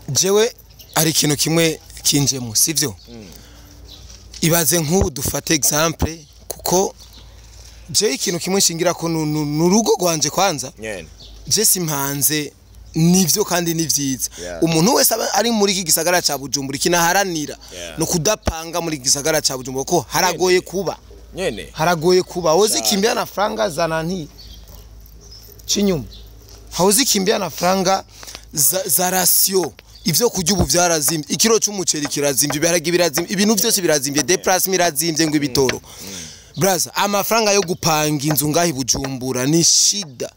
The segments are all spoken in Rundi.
Jewe hari ikintu kimwe kinjemo, sivyo? Ibaze nk'ubu dufate exemple, kuko jewe ikintu kimwe nshingira ko ni urugo rwanje kwanza. Nyene. Je simpanze nivyo kandi ni vyiza. Umuntu wese aba ari muri iki gisagara ca Bujumbura, kinaharanira no kudapanga muri iki gisagara ca Bujumbura, ko haragoye kuba. Nyene. Haragoye kuba. Wozi kimbia na franga za nani chinyuma, hauzi kimbia na franga za ration. Ivyo kurya ubu vyarazimvye, ikiro c'umuceri kirazimvye, ibiharage birazimvye, ibintu vyose birazimvye, déplacement irazimvye, ngo ibitoro. Braza, amafaranga yo gupanga inzu ngaho i Bujumbura ni shida.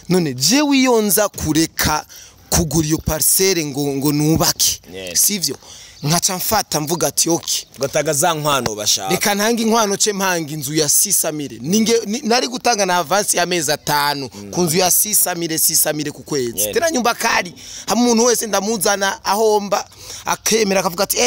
None jewe iyo nza kureka kugura iyo parcelle ngo nubake, sivyo, nkaca mfata mvuga ati okay, Ugataga za nkwano bashaka. Reka ntange inkwano ce mpanga inzu ya 600 mille. Ninge nari gutanga na avance y'amezi 5 ku nzu ya 600 mille, 600 mille ku kwezi. Tena nyumba kali, hamwe umuntu wese ndamuzana ahomba akemera akavuga ati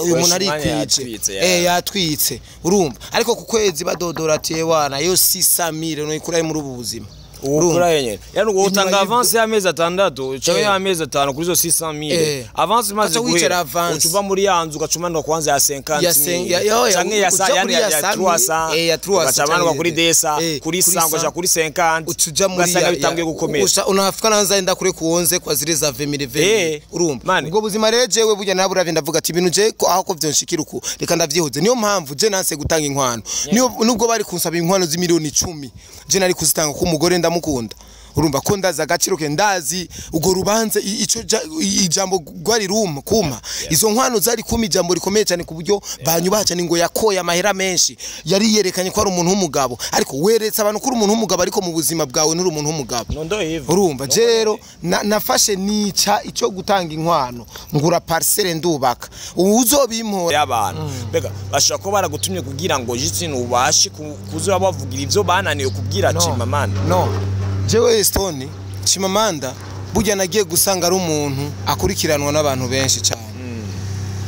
uyu muntu Koresha umwanya. arikwije. Yatwitse, ya. Yatwitse, urumva. Ariko ku kwezi badodora ati wana yo 600 mille no ikura muri ubu buzima. Ukura yenyene, yani uwo utanga Inyuma avance y'amezi 6 canke y'amezi 5 kuri izo 600 000. Avance imaze Ugaca wicara guhera, avance. uca uva muri ya nzu, ugaca umanuka kwanza ya 50 Ya yo, ya, canke ya uja yani kuri ya ya ya 100 300, ya 300, ugaca umanuka kuri 200, kuri kuri 100, ugaca 100. kuri 50, Utuja muri ugasanga bitanguye gukomera. Unafika naanza enda kure kuonze kwa zile za 20 20. Urumva Mani. ubwo buzima rero jewe burya naburavye ndavuga ati ibintu je ko aho ko vyonshikira uku, reka ndavyihoze. Niyo mpamvu je nanse gutanga inkwano. Niyo nubwo bari kunsaba inkwano z'imiliyoni 10, je nari kuzitanga ko umugore ndamukunda. Urumva ko ndazi agaciro ke, ndazi urwo rubanza ico ijambo rwari ruma kuma izo nkwano zari kuma ijambo rikomeye cyane, ku buryo banyubaha cyane, ngo yakoye amahera menshi, yari yerekanye ko ari umuntu w'umugabo. Ariko weretse abantu ko uri umuntu w'umugabo, ariko mu buzima bwawe nturi umuntu w'umugabo. Nondo hivyo. Urumva, je rero nafashe nica ico gutanga inkwano, ngura parcelle ndubaka, uzobimpora. Y'abantu mbega bashobora kuba baragutumye kugira ngo jitsi ubashe kuza bavugira ivyo bananiwe kubwira Chimamanda? No, jewe Stone, Chimamanda burya nagiye gusanga ari umuntu akurikiranwa n'abantu benshi cyane.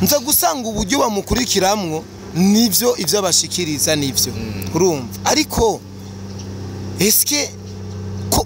Nza gusanga uburyo bamukurikiramwo nivyo, ivyo abashikiriza nivyo, urumva. Ariko eske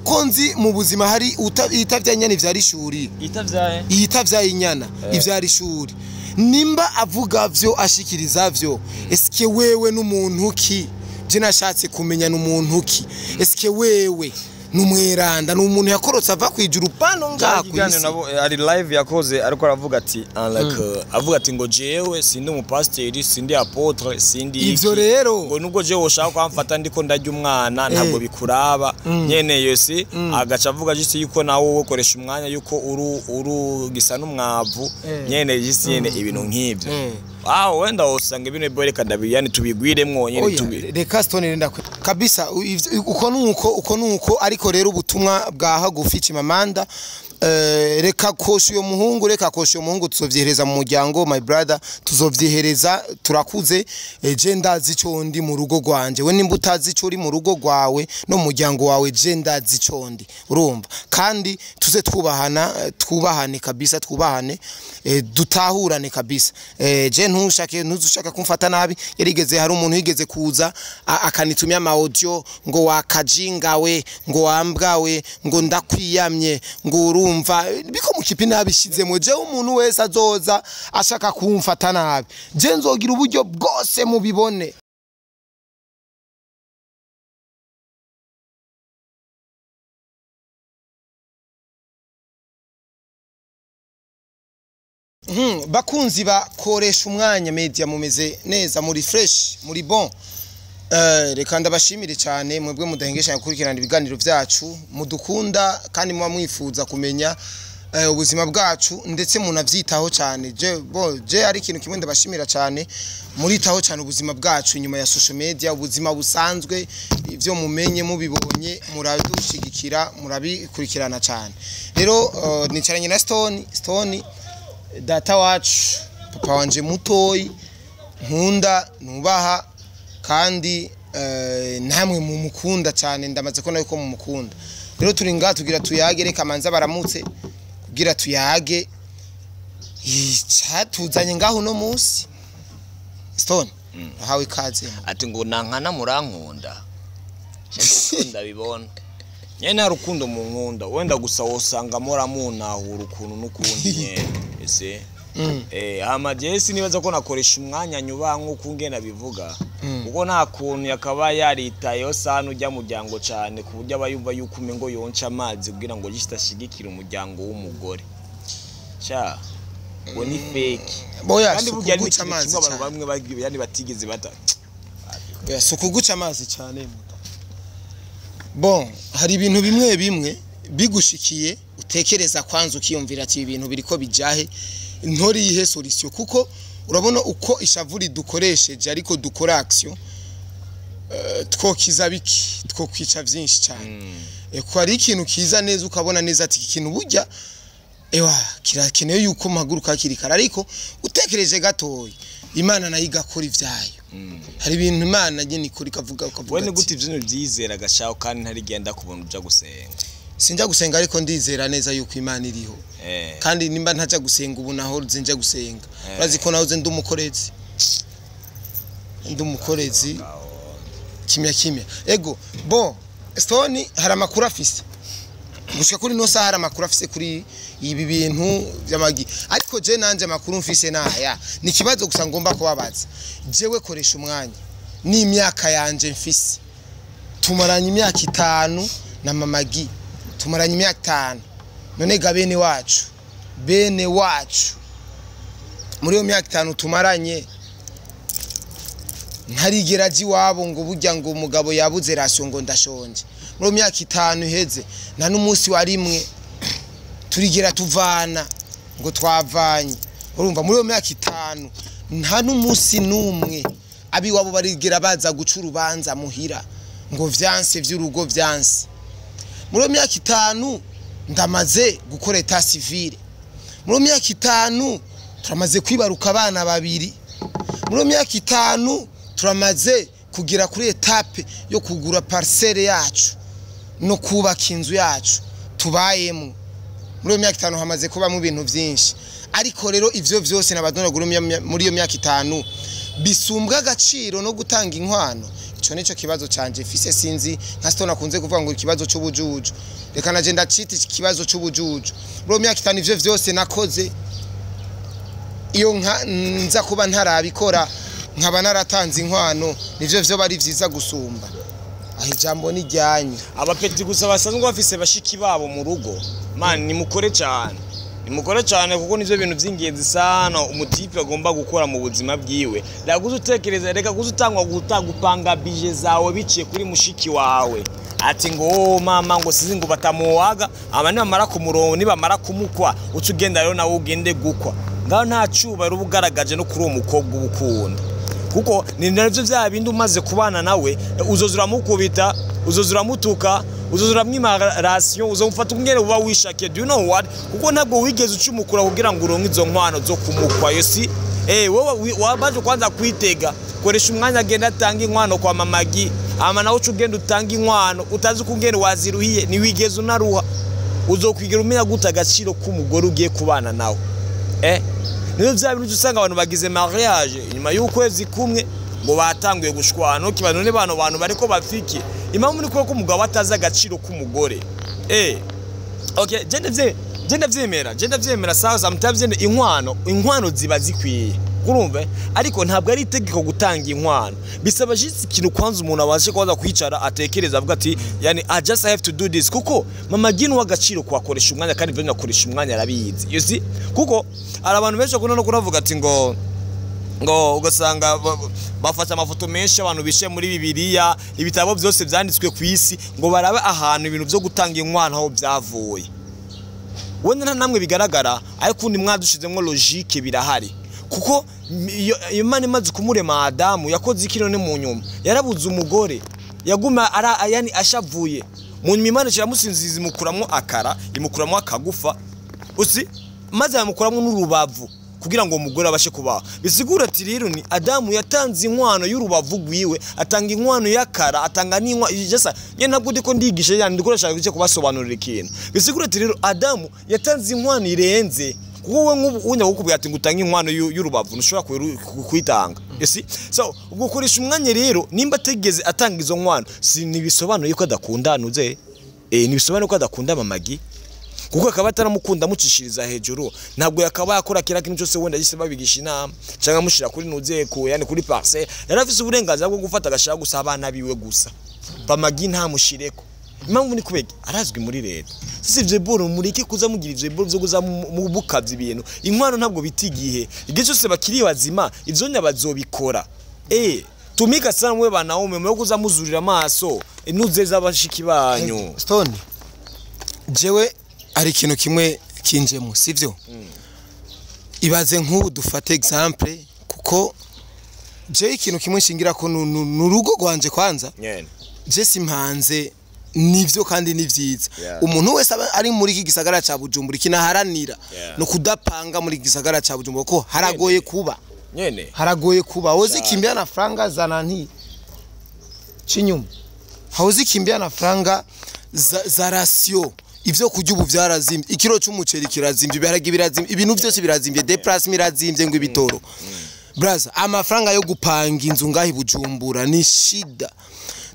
ko nzi mu buzima hari itavya inyana ivyara ishuri? Itavyaye. Iyitavyaye inyana ivyara ishuri. Nimba avuga vyo ashikiriza vyo, eske wewe n'umuntu ki? Je nashatse kumenya n'umuntu ki. Eske wewe n'umweranda, n'umuntu yakorotse ava kwijuru pano ngaha Ikiganiro kwisi? nabo ari live yakoze, ariko aravuga ati like avuga ati ngo jewe sindi umupasiteri, sindi apôtre, sindi iki. Ivyo rero Ngo nubwo jewe ushaka kwamfata ndiko ndarya umwana, ntabwo bikuraba nyene. Yose agaca avuga juste yuko nawe wowe ukoresha umwanya yuko uru gisa n'umwavu. Nyene juste nyene ibintu nk'ivyo. Aho wenda usanga ibintu byo reka ndabiyani tubigwiremwo nyene. Oya, tubi reka Stone renda kabisa uko nuko, uko nuko. Ariko rero ubutumwa bwa hagufi Chimamanda, reka kosha uyo muhungu, reka kosha uyo muhungu, tuzovyihereza mu muryango, my brother, tuzovyihereza, turakuze. Je ndazi ico ndi mu rugo rwanje, we nimba utazi ico uri mu rugo rwawe no mu muryango wawe, je ndazi ico ndi, urumva. Kandi tuze twubahana, twubahane kabisa, twubahane, dutahurane kabisa. Je ntushake, ntuzushaka kumfata nabi. Yarigeze, hari umuntu yigeze kuza akanitumya ama audio ngo wakajingawe, ngo wambwawe, ngo ndakwiyamye, ngo urumva biko mu kipi nabishizemo. Je umuntu wese azoza ashaka kumfata nabi, je nzogira uburyo bwose mubibone. Bakunzi bakoresha umwanya media, mumeze neza, muri fresh, muri bon. Reka ndabashimire cyane mwebwe mudahengesha gukurikirana ibiganiro byacu, mudukunda kandi muba mwifuza kumenya ubuzima bwacu, ndetse munavyitaho cyane. Je bo je ari ikintu kimwe ndabashimira cyane, muritaho cyane ubuzima bwacu inyuma ya social media, ubuzima busanzwe. Ivyo mumenye mubibonye muradushigikira, murabikurikirana cyane. Rero nicaranye na Stone, Stone data wacu, papa wanje mutoyi nkunda nubaha, kandi namwe mumukunda cyane, ndamaze kubona yuko mumukunda. Rero turi ngaha tugira tuyage, reka manza baramutse kugira tuyage icyatuzanye ngaho uno munsi. Stone, ahawe ikaze. Ati ngo nankana murankunda, shaka ndabibona. Nyene nta rukundo mu nkunda, wenda gusa wosanga mora munahura ukuntu n'ukundi nyene ese. Hama jewe sinibaza ko nakoresha umwanya nyuba nk'uko ngena bivuga, kuko nta kuntu yakaba yaritayeho sana ujya muryango cane, ku buryo aba yumva yuko umengo yonca amazi kugira ngo jisite ashigikire umuryango w'umugore. Sha, ngo ni fake. Boya, kandi si burya ni ukuguca ikintu amazi kimwe abantu cyane. bamwe yani batigeze bata. Oya, si ukuguca amazi cyane muto. Bon, hari ibintu bimwe bimwe bigushikiye utekereza kwanza, ukiyumvira ati ibi bintu biriko bijahe, ntori yihe solution? Kuko urabona uko ishavu ridukoresheje, ariko dukora action, twokiza biki, twokwica vyinshi cyane. Ko hari ikintu kiza neza, ukabona neza ati iki kintu burya ewa kirakenewe yuko mpaguruka hakiri kare, ariko utekereje gatoya, Imana nayo igakora ivyayo. Hari ibintu Imana nyine ikora ikavuga, ukavuga We ni ati, gute ivyo byizera gashaho kandi ntarigenda kubona uja gusenga? Sinjya gusenga, ariko ndizera neza yuko Imana iriho. Kandi nimba ntajya gusenga ubu, naho nzinjya gusenga. Urazi ko nahoze ndi umukorezi, ndi umukorezi kimya kimya. Ego, bon, Stone hari amakuru afise gushika kuri no saha, hari amakuru afise kuri ibi bintu by'amagi, ariko je nanje amakuru mfise naya ni ikibazo gusa ngomba kubabaza. Jewe koresha umwanya n'imyaka yanje mfise, tumaranye imyaka 5 na mamagi, tumaranye imyaka 5. None ga bene wacu, bene wacu, muri iyo myaka 5 tumaranye, ntarigera aja iwabo ngo burya ngo umugabo yabuze ration, ngo ndashonje. Muri iyo myaka 5 iheze, nta n'umunsi wa rimwe turigera tuvana ngo twavanye. Urumva, muri iyo myaka 5 nta n'umunsi n'umwe abiwabo barigera baza guca urubanza muhira ngo vyanse, vy'urugo vyanse. Muri iyo myaka 5 ndamaze gukora état civil. Muri iyo myaka 5 turamaze kwibaruka abana babiri. Muri iyo myaka 5 turamaze kugera kuri étape yo kugura parcelle yacu no kubaka inzu yacu tubayemo. Muri iyo myaka 5 hamaze kubamo ibintu byinshi, ariko rero ivyo vyose nabadonagura muri iyo myaka 5 bisumbwa agaciro no gutanga inkwano? Ico nico kibazo canje fise. Sinzi, nka Stone akunze kuvuga ngo ikibazo c'ubujuju, reka naje ndacita ikibazo c'ubujuju. Muri iyo myaka 5 ivyo vyose nakoze, iyo nka nza kuba ntarabikora, nkaba naratanze inkwano, nivyo vyo bari vyiza gusumba. Aho ijambo ni ryanyu. Abapeti gusa basanzwe bafise bashiki babo mu rugo, man, nimukore cyane, nimukore cyane, kuko nivyo bintu vy'ingenzi sana umutipe agomba gukora mu buzima bwiwe. Reka kuza utekereza, reka kuza utangwa gupanga budget zawe biciye kuri mushiki wawe, ati ngo "Oh, mama," ngo sizi ngo batamuwaga aba nibamara kumurongo, nibamara kumukwa, uca ugenda rero nawe ugende gukwa ngaho. Nta cyubahiro uba ugaragaje no kuri uwo mukobwa uba ukunda, kuko ni navyo vya bindi umaze kubana nawe uzoza uramukubita, uzoza uramutuka, uzoza uramwima ration, uzomufata umwere uba wishakiye. Do you know what? Kuko ntabwo wigeze ucumukura kugira ngo uronke izo nkwano zo kumukwa. Yo si wowe wabaje kwanza kwitega. Koresha umwanya, agenda atanga inkwano kwa mamagi, ama nawe uca ugenda utanga inkwano utazi uko ungene waziruhiye, ntiwigeze unaruha. Uzokwigera umenya gute agaciro k'umugore ugiye kubana nawe? Niyo bya bintu usanga abantu bagize mariage, inyuma y'ukwezi kumwe ngo batanguye gushwana. Ukibaza none bano bantu bariko bafiki? Impamvu ni kuko umugabo atazi agaciro k'umugore. Okay, je ndavyemera sawa, sometimes inkwano ziba zikwiye, urumva, ariko ntabwo ari itegeko gutanga inkwano. Bisaba just ikintu kwanza umuntu abashe kwanza kwicara atekereza, avuga ati yani I just have to do this, kuko mama gino w'agaciro kwakoresha umwanya, kandi ivyo nakoresha umwanya arabizi. You see, kuko hari abantu benshi bakunda no kunavuga ati ngo ugasanga bafata amafoto menshi abantu bicaye muri Bibiliya, ibitabo byose byanditswe ku isi, ngo barabe ahantu ibintu byo gutanga inkwano aho byavuye. Wenda nta namwe bigaragara, ariko undi mwadushizemo logique birahari, kuko iyo Imana imaze kumurema Adamu, yakoze iki none? Mu nyuma yarabuze umugore, yaguma ara yani ashavuye. Mu nyuma Imana kiramusinziza, imukuramo akara, imukuramo akagufa usi, maze yamukuramo n'urubavu kugira ngo umugore abashe kubaho. Bisigura ati rero ni Adamu yatanze inkwano y'urubavu rwiwe, atanga inkwano y'akara, atanga n'inkwa jesa nye. Ntabwo ndiko ndigisha, yani ndiko ndashaka kubasobanurira ikintu. Bisigura ati rero Adamu yatanze inkwano irenze, kuko we nk'ubu unya kukubwira ati ngo utange inkwano y'urubavu, ntushobora kuyitanga. You see, so ubwo ukoresha umwanya rero, nimba atigeze atanga izo nkwano, si ntibisobanuye ko adakundana uze. Ntibisobanura ko adakunda Mamagi, kuko akaba ataramukunda amucishiriza hejuru, ntabwo yakaba yakora kira kintu cyose. Wenda yise babigisha inama cyangwa amushira kuri nuzeko, yani kuri parcelle. Yari afise uburenganzira bwo gufata agashaka gusa abana biwe gusa, Bamagi ntamushireko. Impamvu ni kubega arazwi muri leta. Sisi ivyo boro mureke kuza mugira ivyo boro byo kuza mubukavya ibintu. Inkwano ntabwo bita igihe, igihe cyose bakiri bazima ivyo nyabazobikora. Tumika sana mwe banaume mwe kuza muzurira amaso nuzeza abashiki banyu. Stone, jewe hari ikintu kimwe kinjemo, sivyo? Ibaze nk'ubu dufate exemple, kuko jewe ikintu kimwe nshingira ko nurugo rwanje kwanza. Nyene. Je simpanze nivyo kandi ni vyiza. Umuntu wese aba ari muri iki gisagara ca Bujumbura, kinaharanira no kudapanga muri iki gisagara ca Bujumbura, ko haragoye kuba. Nyene. Haragoye kuba. Hauwezi kimbia na franga za nani chinyuma, hauwezi kimbia na franga za ration. Ivyo kurya ubu vyarazimvye, ikiro c'umuceri kirazimvye, ibiharage birazimvye, ibintu vyose birazimvye, déplacement irazimvye, ngo ibitoro. Braza, amafaranga yo gupanga inzu ngaho i Bujumbura ni shida.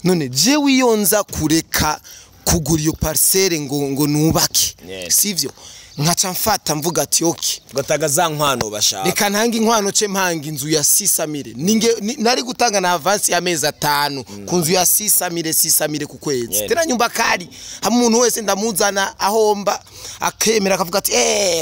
None jewe iyo nza kureka kugura iyo parcelle ngo nubake, sivyo, nkaca mfata mvuga ati okay, ugataga za nkwano bashaka, reka ntange inkwano ce mpanga inzu ya 600 mille. Ninge nari gutanga na avance y'amezi 5 ku nzu ya 600 mille, 600 mille ku kwezi. Tena nyumba kali, hamwe umuntu wese ndamuzana ahomba akemera akavuga ati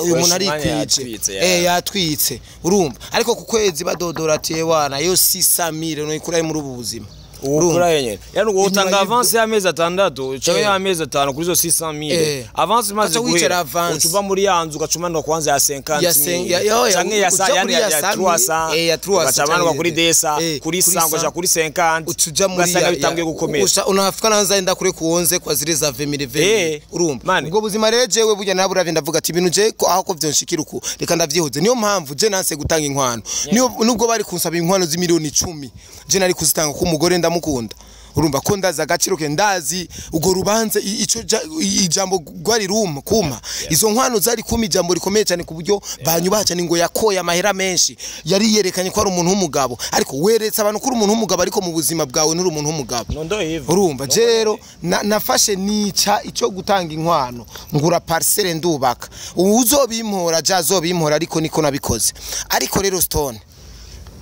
uyu muntu Koresha umwanya. arikwije. Yatwitse, yeah. Yatwitse, urumva. Ariko ku kwezi badodora ati wana yo 600 mille no ikura muri ubu buzima. Ukura yenyene, yani uwo utanga Inyuma avance y'amezi 6 cyangwa y'amezi 5 kuri zo 600 000. Avance imaze Ugaca wicara guhera, avance. utuva muri ya nzu ugacumanwa kwanza ya 50 Ya yo, canke ya uja yani kuri ya ya ya 100 300, ya 300 ugacamanwa kuri 200, kuri kuri 100, ugaca 100. kuri 50, Utuja muri ugasanga bitanguye gukomera. Unafika naza enda kure kuonze kwa zile za 20 20. Urumva Mani. ubwo buzima rero jewe burya naburavye ndavuga ati ibintu je ko aho ko vyonshikira uku, reka ndavyihoze. Niyo mpamvu je nanse gutanga inkwano. Niyo nubwo bari kunsaba inkwano z'imiliyoni 10, je nari kuzitanga ko umugore ndamukunda. Urumva ko ndazi agaciro ke, ndazi ubwo rubanza ico ijambo gwari ruma kuma izo nkwano zari kuma ijambo rikomeye cyane, ku buryo banyubaha cyane ngo yakoye amahera menshi, yari yerekanye ko ari umuntu w'umugabo. Ariko weretse abantu ko uri umuntu w'umugabo, ariko mu buzima bwawe nturi umuntu w'umugabo. Nondo hivyo. Urumva je rero nafashe nica ico gutanga inkwano, ngura parcelle ndubaka. Uzobimpora ja azobimpora, ariko niko nabikoze. Ariko rero Stone,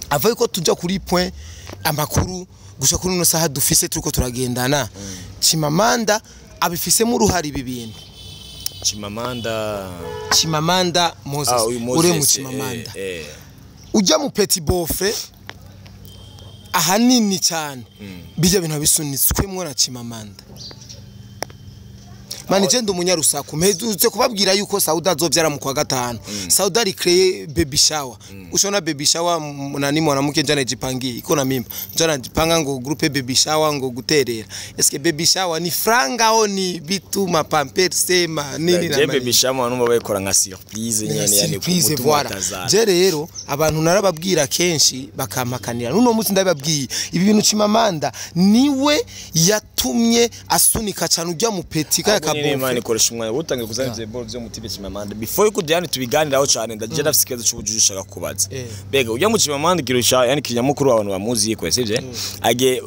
ava yuko tuja kuri point amakuru gusa kuri ino saha dufise turiko turagendana, Chimamanda abifisemo uruhare ibi bintu. Chimamanda? Chimamanda Moses. Ah, uyu Moses. Ure mu Chimamanda, ujya mu petit beau-frère, ahanini cyane bijya bintu bisunitswemwo na Chimamanda. Mani je ndi umunyarusaku, mperutse kubabwira yuko Sauda azovyara mu kwa gatanu. Sauda ali créer baby shower. Ushona baby shower, nani, mwanamke njana jipangie iko na mimba, njana jipanga ngo groupe baby shower ngo guterera. Eske baby shower ni franga au ni bitu mapampers sema nini na Je manini? Baby shower numva bayikora nka surprise nyene, yani Surprise, kumutuma voilà. utazana. Je rero abantu narababwira kenshi bakampakanira, n'uno munsi ndababwiye ibi bintu. Chimamanda niwe yatumye asunika cyane ujya mu petit kaya Ahubwo nyene Imana kabofe. ikoresha umwanya utangiye kuzana ivyo boro vyo mutibe Chimamanda. Before yuko Diane tubiganiraho cyane, ndaje ndafise ikibazo c'ubujiji ushaka kubaza. Bega ujya mu Chimamanda kirusha, yani kinyamukuru abantu bamuzi ko sivye, age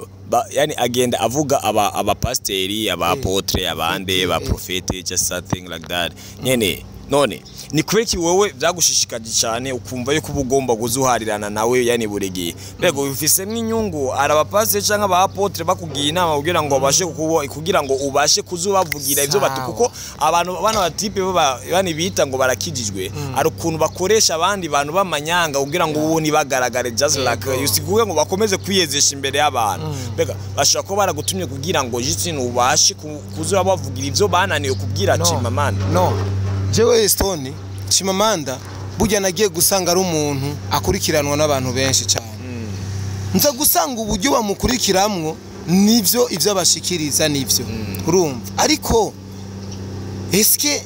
yani agenda avuga aba pasteri, aba apôtre, abande ba prophète, just something like that nyene. None ni kubera iki wowe byagushishikaje cyane ukumva yuko uba ugomba kuzuharirana nawe, yani buri gihe? Mbega ubifisemwo inyungu? Ari abapasiteri canke aba apôtre bakugiye inama kugira ngo babashe kugira ngo ubashe kuzubavugira ivyo batu? Kuko abantu bana batipe baba yani bita ngo barakijijwe, ari ukuntu bakoresha abandi bantu b'amanyanga kugira ngo ubu ntibagaragare, just like you see, kugira ngo bakomeze kwiyezesha imbere y'abantu. Mbega bashobora kuba baragutumye kugira ngo just ubashe kuzoba bavugira ivyo bananiwe kubwira No. Chimamanda? No, jewe Stone, Chimamanda burya nagiye gusanga ari umuntu akurikiranwa n'abantu benshi cyane. Nza gusanga uburyo bamukurikiramwo nivyo, ivyo abashikiriza nivyo, urumva. Ariko eske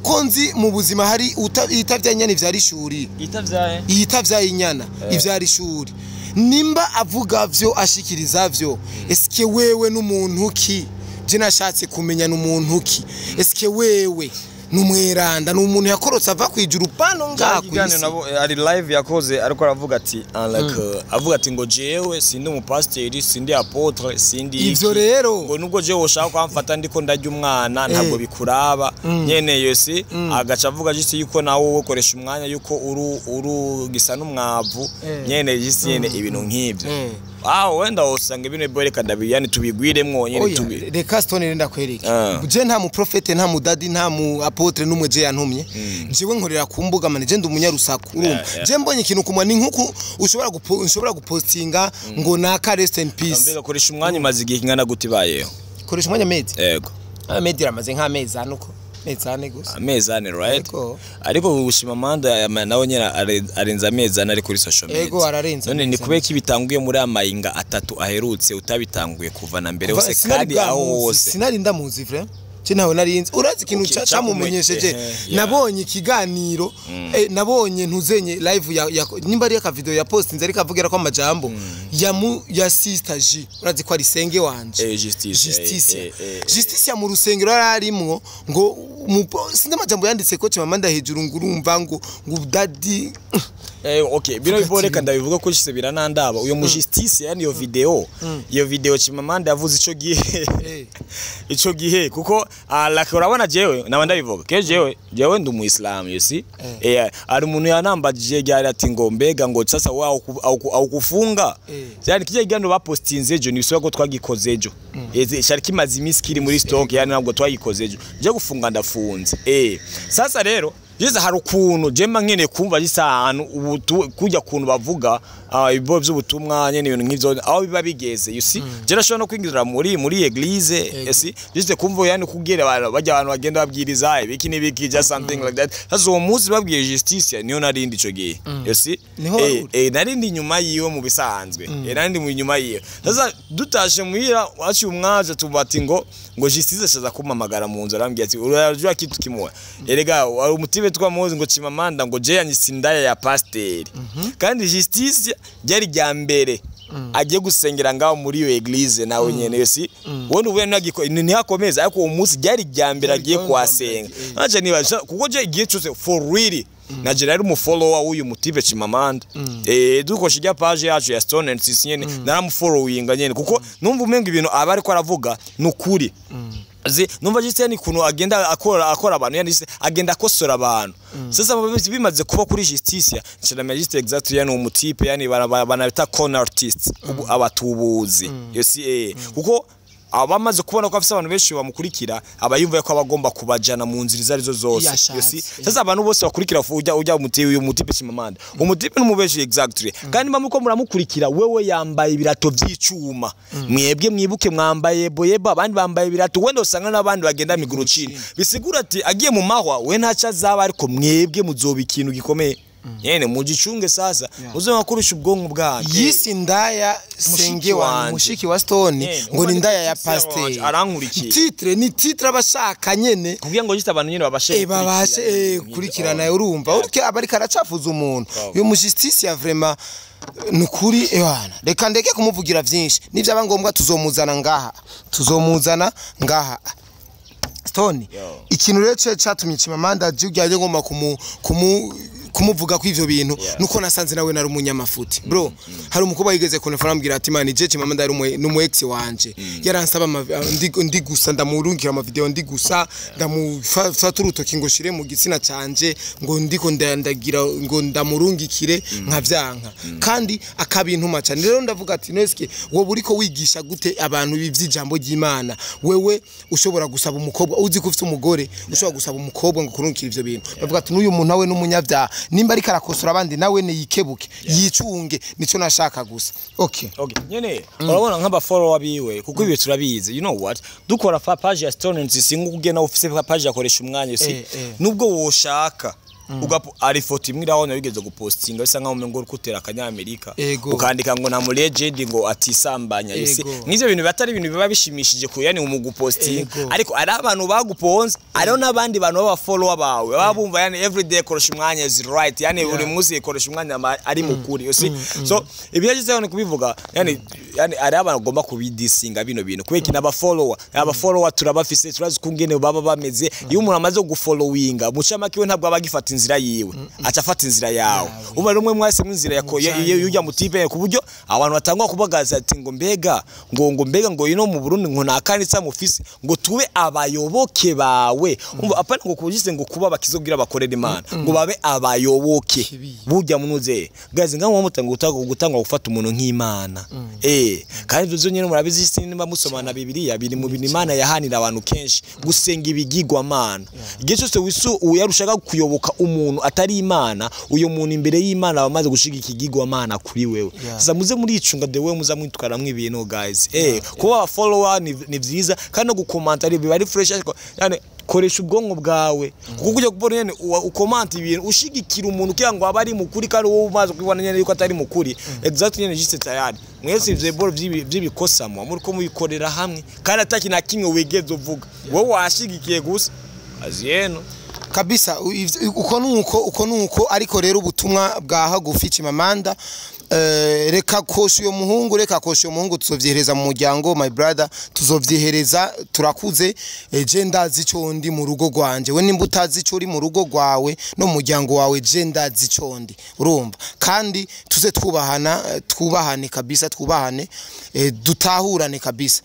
ko nzi mu buzima hari itavya inyana ivyara ishuri? Itavyaye? Iyitavyaye inyana ivyara ishuri. Nimba avuga vyo ashikiriza vyo, eske wewe n'umuntu ki? Je nashatse kumenya n'umuntu ki. Eske wewe Ni umweranda, ni umuntu yakorotse ava kwijuru pano ngaha ku Ikiganiro isi. Nabo ari live yakoze, ariko aravuga ati like avuga ati ngo jewe sindi umupasiteri, sindi apôtre, sindi Ivyo iki. rero. Ngo nubwo jewe ushaka kwamfata ndiko ndarya umwana, ntabwo bikuraba nyene. Yose agaca avuga just yuko nawe wowe ukoresha umwanya yuko uru gisa n'umwavu nyene, just nyene ibintu nk'ivyo. Ah, wenda usanga ibintu bo reka ndabi, yani tubigwiremwo nyene Oya, tubi. Reka Stone, renda kwereke. Ah. Je nta mu prophète, nta mu daddy, nta mu apôtre numwe je yantumye. Jewe nkorera ku mbuga man, je ndi umunyarusaku, urumva? Yeah. Je mbonye ikintu kumwa ni nkuko ushobora nshobora gupostinga ngo naka rest in peace. Mbega koresha umwanya umaze igihe kingana gute ibayeho? Koresha umwanya mezi. Yego. Amezi aramaze nk'amezi 4 uko, amezi 4 gusa. Amezi 4, right? Yego. Ariko gushima Amanda nawe nyine arenze amezi 4 ari kuri social media. Yego, ararenze None ni amezi. kubera ko ibitanguye muri amayinga 3 aherutse, utabitanguye kuva na mbere Kuva- hose sinari kandi aho bwamuzi, hose? Sinari ndamuzi vraiment, je ntawe narinzi. Urazi ikintu camumenyesheje? Nabonye ikiganiro, nabonye ntuzenye live ya nimba ari aka video ya postinze, ariko avugira ko amajambo ya mu ya Sister G, urazi ko ari senge wanje. Justice, Justice. Justice. Justice mu rusengero yari arimwo ngo sinzi amajambo yanditse ko Chimamanda hejuru, ngo urumva ngo daddy. Okay, bino Vuga bibo ati- reka ndabivuga ko shise biranandaba uyo mu justice, yani iyo video Chimamanda yavuze ico gihe, ico gihe kuko like urabona jewe naba ndabivuga ke jewe ndi umuislamu, you see. Ari umuntu yanambajije ryari ati ngo mbega ngo sasa wewe au kufunga? Yani kijya kiganiro bapostinze ejo nibisaba ko twagikoze ejo. Cyari kimaze iminsi kiri muri stock, yani ntabwo twagikoze ejo. Je gufunga ndafunze. Sasa rero Jiza hari ukuntu jemba nkeneye kumva gisa ahantu kujya kuntu bavuga ibibo by'ubutumwa nyene, ibintu nk'ivyo aho biba bigeze, you see. Je nashobora no kwinjira muri église, you see, juste kumva yani kugira abantu bajya, abantu bagenda babwiriza ibiki n'ibiki, just something like that. Sasa uwo munsi babwiye Justice niyo narindi ico gihe, you see. Niho wari uri? Narindi inyuma yiwe mu bisanzwe. Narindi mu inyuma yiwe. Sasa dutashe muhira waciye umwaje tubati ngo Justice ashaza kumpamagara mu nzu, arambwira ati urajua kitu kimwe, erega wari umutibe twamuzi ngo Chimamanda ngo je yanyise indaya ya pasiteri, kandi Justice ryari rya mbere agiye gusengera ngaho muri iyo église nawe nyene, si wowe ubuye nagiko ntihakomeza, ariko uwo munsi ryari rya mbere Ryari agiye rya mbere kuhasenga. Naje nibaza kuko je igihe cyose for really naje rero umufollower w'uyu mutibe Chimamanda, dukosha ijya page yacu ya Stone and Sisi nyene, naramufollowinga nyene kuko numva umenga ibintu aba ariko aravuga nukuri. Zi numva jise ni kuntu agenda akora abantu, yani jise agenda akosora abantu. Sasa bimaze kuba kuri Justice nshira juste exactly, yani umutipe yani banabita con artist, ubu abatubuzi, you see, kuko abamaze kubona ko afise abantu benshi bamukurikira, aba yumva ko abagomba kubajana mu nzira izo arizo zose, Yashatse, you see. Sasa abantu bose bakurikira ujya umuti uyu mutipe Chimamanda, umutipe n'umubeshi exactly, kandi mba muramukurikira wewe yambaye ibirato vy'icuma, mwebwe mwibuke mwambaye boyeba, abandi bambaye ibirato, wenda usanga n'abandi bagenda miguru chini, bisigura ati agiye mu mahwa we ntaco azaba, ariko mwebwe muzoba ikintu gikomeye nyene, mugicunge sasa muze mwakoresha ubwonko bwanyu. Yisi ndaya senge wa wanje. Mushiki wa Stone ngo ni ndaya ya pasiteri. Arankurikiye. Titre ni titre abashaka nyene kugira ngo jisite abantu nyene babashe babashe kurikirana, urumva urike aba ariko aracafuza umuntu uyu mu justice ya vraiment nukuri ewana. Reka ndeke kumuvugira vyinshi, nivyaba ngombwa tuzomuzana ngaha, tuzomuzana ngaha Stone. Yo. Ikintu rero catumye Chimamanda jya ngomba kumuvuga ko ivyo bintu nuko nasanze nawe nari umunyamafuti bro. Hari umukobwa yigeze kunefora ambwira ati man, je Chimamanda ari numu ex wanje, yaransaba ndi gusa ndamurungikira ama video, ndi gusa ndamufata urutoki ngo shire mu gitsina canje, ngo ndiko ndandagira ngo ndamurungikire nkavyanka, kandi akabintuma cyane. Rero ndavuga ati neske wowe uriko wigisha gute abantu ibi vy'ijambo ry'Imana, wewe ushobora gusaba umukobwa, uzi ko ufite umugore, ushobora gusaba umukobwa ngo kurungikira ivyo bintu? Bavuga ati n'uyu muntu nawe n'umunyabyaha, nimba ariko arakosora abandi nawe niyikebuke yicunge. Nico nashaka gusa, okay. Okay, nyene urabona nk'aba follower biwe, kuko ibi turabizi, you know what, dukora fa page ya Stone and Sisi, nk'uko ugena ufise page yakoresha umwanya, si nubwo woshaka Ugapo ari foto imwe iraho wigeze gupostinga bisa nkaho umengo uri kutera akanyamerika, Ego. ukandika ngo nta mu legend ngo atisambanya, you see. Ego. Nk'ivyo bintu batari ibintu biba bishimishije ku yani mu gupostinga, Ego. ariko ari abantu baguponze, ariho n'abandi bantu baba follower bawe baba bumva yani everyday koresha umwanya is right, yani buri munsi koresha umwanya ari mukuri, you see. So ibyo yagize ni kubivuga yani ari abantu bagomba kubidisinga bino bintu kubera iki n'aba follower, aba follower turabafise, turazi kungene baba bameze. Iyo umuntu amaze gufollowinga mucamake we ntabwo aba agifata inzira yiwe, aca afata inzira yawe. Uba rumwe mwese mu inzira yujya mutipe, ku buryo abantu batangwa kubagaza ati ngo mbega ngo mbega ngo ino mu Burundi ngo nakanitsa mufise ngo tube abayoboke bawe. Umva, apana ngo kubujise ngo kuba bakizogira bakorera Imana, ngo babe abayoboke. Kibi. Burya munuze guys, ngaho mutanga gutanga gufata umuntu nk'Imana, kandi ivyo nyene murabizi isi nimba musomana Bibiliya, biri mu bintu Imana yahanira abantu kenshi, gusenga ibigirwamana. Igihe cyose wisu uyarushaka kuyoboka umuntu atari Imana, uyo muntu imbere y'Imana bamaze gushiga ikigirwamana kuri wewe. Sasa muze muricunga the way muza mwitwaramwo ibintu, guys. Kuba follower ni vyiza, kandi no gukomanta ari biba ari fresh, ariko yani koresha ubwonko bwawe, kuko kujya kubona nyene ukomanta ibintu ushigikira umuntu kugira ngo abe ari mukuri kandi wowe umaze kubibona nyene yuko atari mukuri, exactly nyene juste tayari mwese ivyo boro vy'ibikosa muba muriko mubikorera hamwe, kandi ataki na kimwe wigeze uvuga, wowe washigikiye gusa aziyeno. Kabisa, uko nuko, uko nuko. Ariko rero ubutumwa bwa hagufi, Chimamanda, reka kosha uyo muhungu, reka kosha uyo muhungu, tuzovyihereza mu muryango, my brother, tuzovyihereza, turakuze. Je ndazi ico ndi mu rugo rwanje, we nimba utazi ico uri mu rugo rwawe no mu muryango wawe, je ndazi ico ndi, urumva? Kandi tuze twubahana, twubahane kabisa, twubahane, dutahurane kabisa.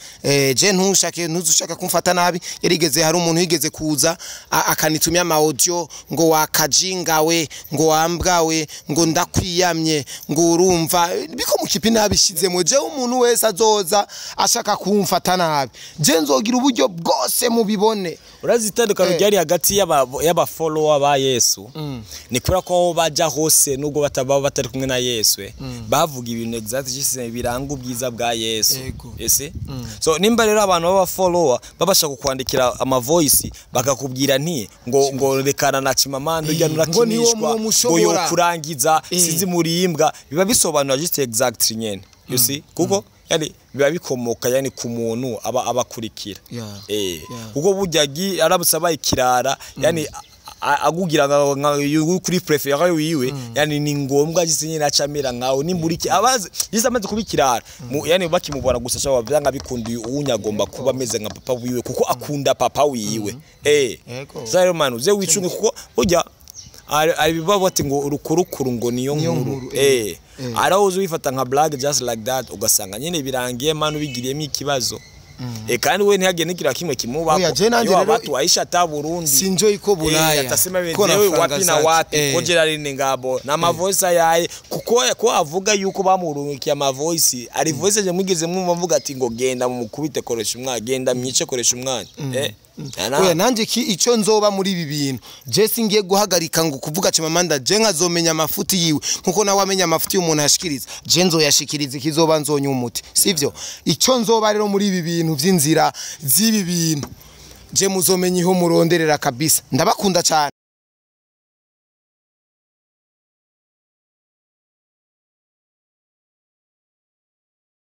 Je ntushake, ntuzushaka kumfata nabi. Yarigeze, hari umuntu yigeze kuza akanitumia ama audio ngo wakajingawe, ngo wambwawe, ngo ndakwiyamye, ngo urumva biko mukipi nabishizemo. Je umuntu wese azoza ashaka kumfata nabi, je nzogira uburyo bwose mubibone. Urazi itandukano ryari hagati y'aba follower ba Yesu ni kubera ko aho baja hose, nubwo bataba batari kumwe na Yesu, bavuga ibintu exact just biranga ubwiza bwa Yesu. Ese so nimba rero abantu baba follower babasha kukwandikira ama voice bakakubwira nti ngo rekana na Chimamanda ujya Ngo niwo nurakinishwa, ngo mwomushobora. yokurangiza sinzi murimbwa, biba bisobanura just exactly nyene, you see, kuko yani biba bikomoka yani ku muntu aba abakurikira. Kuko burya aramutse abaye ikirara, yani agugira nka kuri préféré wiwe, yani ni ngombwa gise nyine acamera nkawe nimba uri abazi gise amaze kuba ikirara. Yani bakimubona gusa shawa byanga bikundiye uwunya agomba kuba ameze nka papa wiwe, kuko akunda papa wiwe. Yego. Sasa rero man, uze wicunge, kuko burya ari biba bati ngo urukurukuru ngo niyo Niyo nkuru. nkuru, Araho uzi wifata nka blague just like that, ugasanga nyine birangiye man ubigiriyemo ikibazo. Kandi we ntihagire n'ikintu kimwe kimubako. Oya, je nanje Iyo rero watu waisha ta Burundi sinjoi ko Bulaya. Atasema Ko na wewe franga wapi na zake. wapi ko Geraldine Ngabo na mavoice yaye, kuko ko avuga yuko bamurungikiye ama voice, ari voice je mwigeze mwumva avuga ati ngo genda mumukubite koresha umwana, genda mwice koresha umwana? Ana- Oya, nanje ki icyo nzoba muri ibi bintu, je singiye guhagarika ngo kuvuga Chimamanda, je nkazomenya amafuti yiwe nkuko nawe amenya amafuti y'umuntu ashikiriza, je nzoyashikiriza ikizoba nzonya umuti, sivyo? Icyo nzoba rero muri ibi bintu vy'inzira z'ibi bintu, je muzomenya iho muronderera kabisa. Ndabakunda cyane.